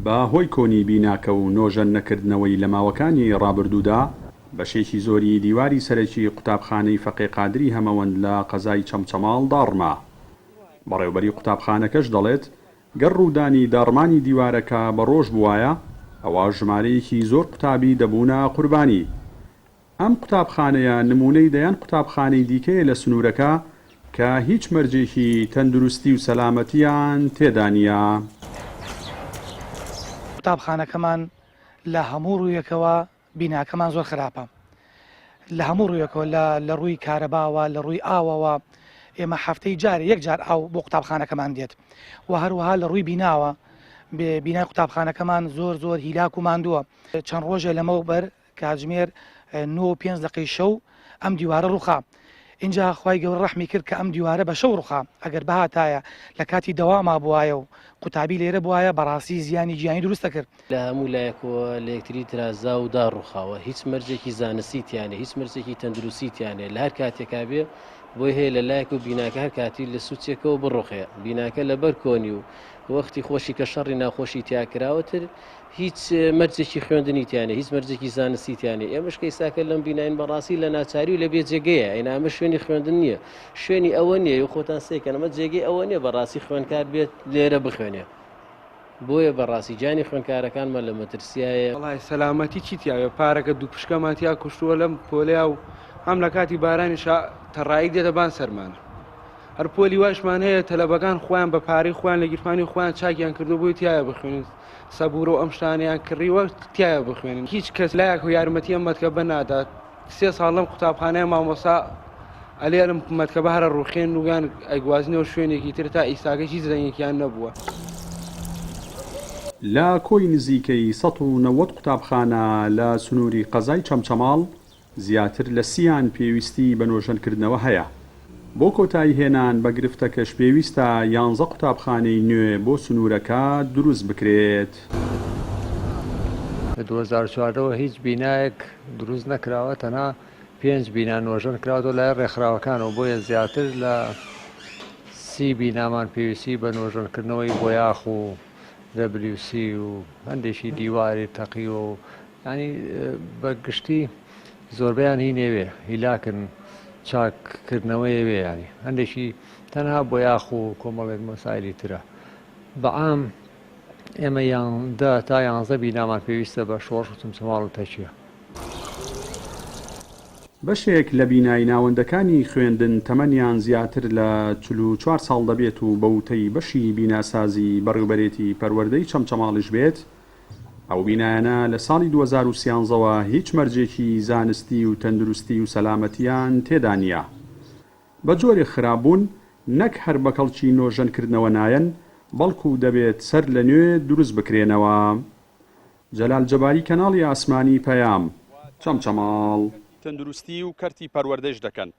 بە هۆی کۆنی بیناکە و نۆژەن نەکردنەوەی لە ماوەکانی ڕابردوودا، بەشێکی زۆری دیواری سەرەکی قوتابخانەی فەقێ قادری هەمەوەند لە قەزای چەمچەماڵ داڕما. بەڕێوبەری قوتابخانەکەش دەڵێت، گەر ڕوودانی داڕمانی دیوارەکە بە ڕۆژ بووایە، ئەوا ژمارەیەکی زۆر قوتابی دەبوونە قوربانی. ئەم قوتابخانەیە نموونەی دەیان قوتابخانەی دیکەیە لە سنوورەکە کە هیچ مەرجێکی تەندروستی و سەلامەتییان تێدا نییە. قوتابخانەکەمان لە هەموو ڕوویەکەوە بیناکەمان زۆر خراپە لە هەموو ڕوویەکەوە لە لە ڕووی کارەباوە لە ڕووی ئاوەوە ئێمە هەفتەی جارێ یەک جار ئاو بۆ قوتابخانەکەمان دێت و هەروەها لە ڕووی بیناوە بینای قوتابخانەکەمان زۆر زۆر هیلاک و ماندووە چەند ڕۆژێ لەمەوبەر کاتژمێر نۆ و پێنج دەقەی شەو ئەم دیوارە ڕووخا. ئینجا خوای گەورە ڕەحمی کرد کە ئەم دیوارە بە شەو ڕووخا، ئەگەر بهاتایە لە کاتی دەواما بوایە و قوتابی لێرە بوایە بەڕاستی زیانی گیانی دروست دەکرد. لە هەموو لایەکەوە لە یەکتری ترازاو و داڕووخاوە، هیچ مەرجێکی زانستی تیا نیە، هیچ مەرجێکی تەندروستی تیا نیە، لە هەر کاتێکا بێ بۆی هەیە لە لایەک و بیناکە هەر کاتی لە سوچێکەوە بڕوخێ، بیناکە لەبەر کۆنی و وەختی خۆشی کە شەڕی ناوخۆشی تیا کراوە تر هیچ مەرجێکی خوێندنی تیا نیە، هیچ مەرجێکی زانستی تیا نیە. ئێمەش کە ئیستاکە لەم بیناین بەڕاستی لە ناچاری و لە بێ جێگەیە. ئەینا ئەمە شوێنی خوێندن نییە، شوێنی ئەوە نییە، و خۆتان سەیرکەن ئەمە جێگەی ئەوە نییە بەڕاستی خوێندکار بێت لێرە بخوێنێ. بۆیە بەڕاستی گیانی خوێندکارەکانمان لە مەترسیایە. وەڵای سەلامەتی چی تیاوێ پارەکە دووپشکەمان تیا کوشتووە لەم پۆلەیا و هەم لە کاتی بارانیشا تەڕایی دێتە بان سەرمانە. هەر پۆلی وایشمان هەیە تەلەبەکان خۆیان بە پارەی خۆیان لە گیرفانی خۆیان چاکیان کردووە بۆی تیایا بخوێنن. سەبورە و ئەم شتانەیان کڕیوە تیایا بخوێنن هیچ کەس لایەک و یارمەتی ئەم مەتکەبە نادات سێ ساڵ لەم قوتابخانەیە مامۆسا ئەلێ ئەم مەتکەبە هەرە ڕوخێن و یان ئەیگوازنەوە شوێنێکی تر تا ئیستاکە هیچ دەنگێکیان نەبووە. لە کۆی نزیکەی 190 قوتابخانە لە سنووری قەزای چەمچەماڵ، زیاتر لە سیان پێویستی بە نۆژەنکردنەوە هەیە. بۆ کۆتاییهێنان بە گرفتەکەش پێویستە یانزە قوتابخانەی نوێ بۆ سنوورەکە دروست بکرێت. لە 2014 وە هیچ بینایەک دروست نەکراوە، تەنها پێنج بینا نۆژەن کراوەتەوە لایەن ڕێکخراوەکانەوە، بۆیە زیاتر لە سی بینامان پێویستی بە نۆژەنکردنەوەی بۆیاخ و WC و هەندێکی دیواری تەقیوە و یانی بە گشتی زۆربەیان هی نێوێ هیلاکن چاک کردنەوەیە وێ یانی هەندێکی تەنها بۆیاخ و کۆمەڵێک مەسایلی ترە بە عام ئێمە یان دە تا یانزە بینامان پێویستە بە شۆڕش و چمچەماڵ و تەکیە. بەشێک لە بینای ناوەندەکانی خوێندن تەمەنیان زیاتر لە 44 ساڵ دەبێت و بە وتەی بەشی بیناسازی بەڕێوبەرێتی پەروەردەی چەمچەماڵیش بێت، ئەو بینایانە لە ساڵی 2013 وە هیچ مەرجێکی زانستی و تەندروستی و سەلامەتیان تێدا نییە. بە جۆرێک خراپ بوون نەک هەر بە کەڵکی نۆژەنکردنەوە نایەن، بەڵکو دەبێت سەر لە نوێ دروست بکرێنەوە. جەلال جەباری کەناڵی ئاسمانی پەیام، چەمچەماڵ. تەندروستی و کەرتی پەروەردەیش دەکەن.